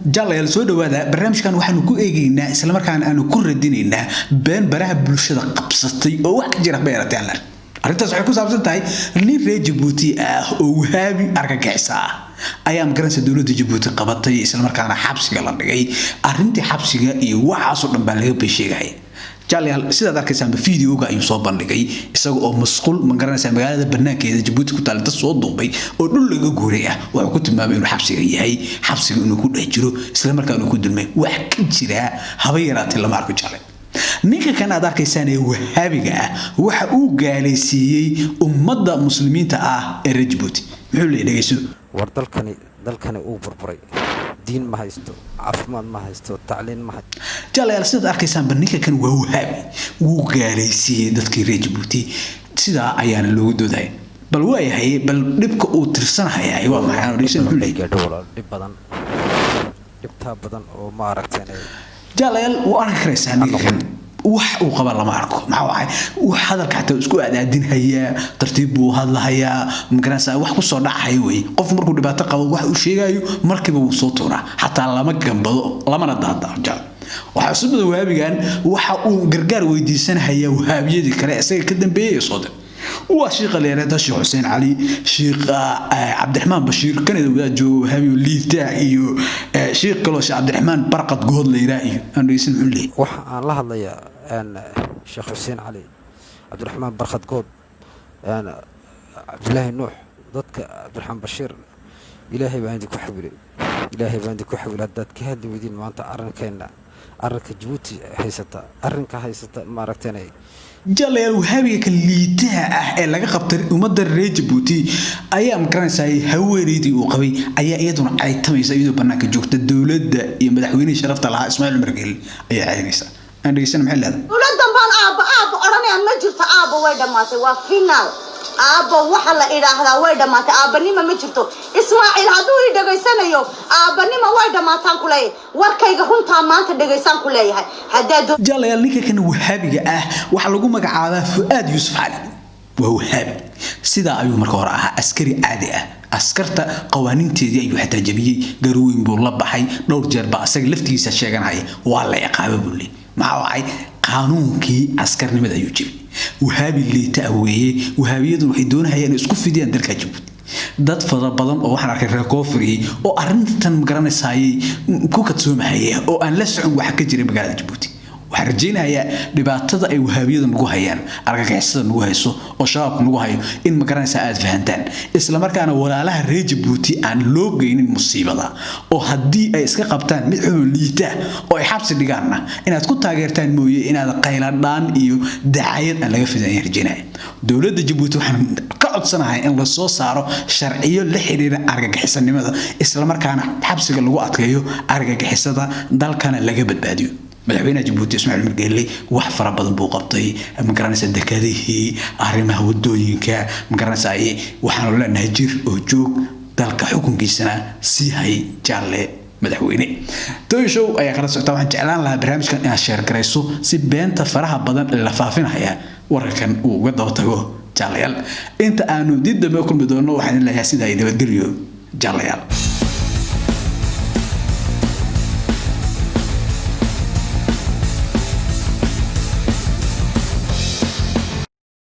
Jaalayaal, soo dhawaada. Barnaamijkan waxaanu ku eegaynaa, islamarkaana aanu ku radinaynaa been baraha bulshada qabsatay oo wax ka jira beerataan. Arrintaas waxay ku saabsan tahay nin reer Jabuuti ah oo Wahaabi argagixisa ah ayaa, magaranaysa, dowladda Jabuuti qabatay, islamarkaana xabsiga la dhigay. Arrintii xabsiga iyo waxaasoo dhan baa laga beesheegaya. Jaalayaal, sidaad arkaysaanba videoga ayuu soo bandhigay isaga oo masquul, ma garanaysaa, magaalada banaankeeda Jabuuti ku taal dad soo duubay oo dhul laga guuray ah. Wuxuu ku tilmaamay inuu xabsiga yahay, xabsiga inuu ku dhex jiro, islamarkaana uu ku dulmay. Wax ka jira haba yaraatee lama arko. Jaale, ninka kan aad arkaysaan ee Wahaabiga ah waxa uu gaalaysiiyey ummadda muslimiinta ah ee reer Jabuuti. Muxuu leeyahay? Dhegeyso. War dalkani uu burburay, diin ma haysto, caafimaad ma haysto, tacliin ma haysto. Jaalayaal, sidaad arkaysaanba ninka kan waa Wahaabi, wuu gaalaysiiyey dadkii reer Jabuuti, sidaa ayaana loogu doodaya. Bal waayahay, bal dhibka uu tirsanhayaa waa maxay? Aan dhegeysan, muxuu bay leeyahay. Gaadho walaal, dhib badan, dhibtaa badan oo ma aragteen. Jaalayaal, wuu arki karaysaa ninka kan wax uu qaba lama arko. Maxaa waay, wax hadalka xataa isku aadaadinhayaa, tartiib buu hadlahayaa, magaranaysaa, wax kusoo dhacaya wey. Qof markuu dhibaato qabo wax uu sheegayo markiiba wuu soo tuuraa, xataa lama gambado lamana daadaco. Jaal, waxaa cusub badan, Wahaabigan waxa uu gargaar weydiisanhayaa Wahaabiyadii kale isaga ka dambeeyay ee soo dir. Waa shiiqa leereeda, Sheekh Xuseen Cali, Sheekh Cabdiraxmaan Bashiir kanada wadaad joogo, Wahaabi liita, iyo sheekh kaloo Sheekh Cabdiraxmaan Barqad Good la yidhaah. Iyo aan dhegeysan, muxuu leeyahay. Waxa aan la hadlayaa Sheekh Xuseen Cali, Cabdiraxmaan Barkhad Good, Cabdilaahi Nuux, dadka Cabdiraxmaan Bashiir. Ilaahay baan idinku xawilay, Ilaahay baan idinku xawilay. Haddaad ka hadli weydiin maanta arrinkeenna, arrinka Jabuuti haysata, arrinka haysata, maaragteen. Jalayaal, Wahaabiga ka liitaha ah ee laga qabtay ummadda reer Jabuuti ayaa, magaranaysaa, haweeneydii uu qabay ayaa iyaduna caytamaysa iyadoo bannaanka joogta. Dowladda iyo madaxweynihii sharafta lahaa Ismaaciil Cumar Geelle ayaa caynaysa. Aan dhegeysana, maxay leedahay. Dowladdan baan aabba aabba odhanaya ma jirto. Aabba way dhammaatay, waa final. Aabba waxa la idhaahdaa way dhammaatay, aabbanima ma jirto. Ismaaciil hadduu ii dhegaysanayo, aabbanima way dhammaataan ku leeyahay. Warkayga runtaa maanta dhegaysaan ku leeyahay haddaa. Jalayaal, ninka kan Wahaabiga ah waxaa lagu magacaabaa Fu'aad Yuusuf Cali. Waa Wahaabi. Sidaa ayuu marka hore ahaa askari caadi ah. Askarta qawaaniinteedii ayuu xataa jabiyey, garweyn buu la baxay dhowr jeer baa. Asaga laftigiisa sheeganaya, waa la ciqaaba buu leey. Maxaa wacay? Qaanuunkii askarnimada ayuu jebiyey. Wahaabi liita ah weeye. Wahaabiyaduna waxay doonahayaan inay isku fidiyaan dalka Jabuuti. Dad fara badan oo waxaan arkay reer koonfuriyey oo arrintan, magaranaysaayay, ku kadsoomahaya oo aan la socon waxa ka jiray magaalada Jabuuti. Waxaan rajaynayaa dhibaatada ay Wahaabiyadu nagu hayaan, argagixisada nagu hayso oo Shabaabku nagu hayo, in, magaranaysaa, aad fahantaan, islamarkaana walaalaha reer Jabuuti aan loo geynin musiibada, oo haddii ay iska qabtaan mid xubin liita oo ay xabsi dhigaanna inaad ku taageertaan mooye, inaad qayladhaan iyo dacayad aan laga fidan ayaan rajaynaya. Dowladda Jabuuti waxaan ka codsanahay in lasoo saaro sharciyo la xiriira argagixisanimada, islamarkaana xabsiga lagu adkeeyo argagixisada, dalkana laga badbaadiyo. Madaxweynaha Jabuuti Ismaaciil Cumar Geelle wax fara badan buu qabtay, magaranaysa, dekadihii, arrimaha wadooyinka, magaranaysa. Waxaanu leenahay jir oo joog, dalka xukunkiisana sii hay. Jaalle madaxweyne, Toy Show ayaa kala socota. Waxaan jeclaan lahaa barnaamijkan inaad share garayso si beenta faraha badan la faafinaya wararkan uu uga daba tago. Jaalayaal, inta aanu dib dambe u kulmi doono, waxaan leeyahay sidaa iyo nabadgelyo, jaalayaal.